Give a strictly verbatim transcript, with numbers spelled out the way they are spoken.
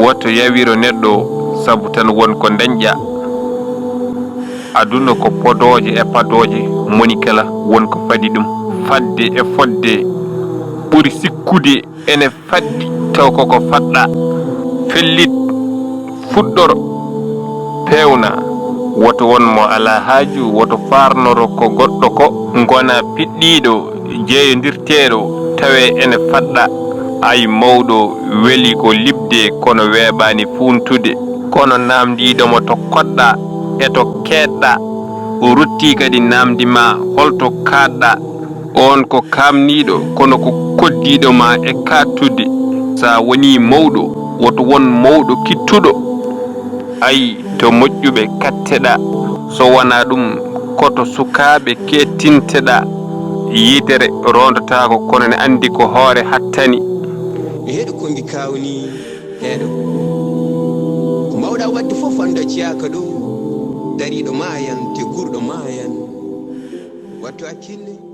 Woto yawiro neɗɗo sabu tan won ko dañƴa. Aduna ko podooje e padooje, moni kala won ko fadi ɗum. Fadde e fodde ɓuri sikkude ene faddi taw koko fadɗa. Fellit, fuɗɗoro, peewna. Woto won mo alaa haaju, woto faarnoro ko goɗɗo ko. Ngona piɗɗiiɗo, jeeyondirteeɗo, tawee ene fadɗa. Ay mawɗo weli ko liɓde kono weeɓaani fuuntude. Kono naamndiiɗo mo to koɗɗa e to keedɗa. O ruttii kadi naamndi ma holto kaaɗɗa. Oon ko kaamniiɗo kono ko koddiiɗo ma e kaaɗtude. So a wonii mawɗo, woto won mawɗo kiɗtuɗo. Ay, to moƴƴuɓe katteɗa, so wonaa ɗum ko to sukaaɓe keettinteɗa. Yitere roondotaako kono ne anndi ko hoore hattani. Mi heɗo ko mbi kawni heɗo. Ko mbawɗa waɗde fof anndo ciyaka ɗo dariɗo mayan te gurɗo mayan. Wattu hakkille.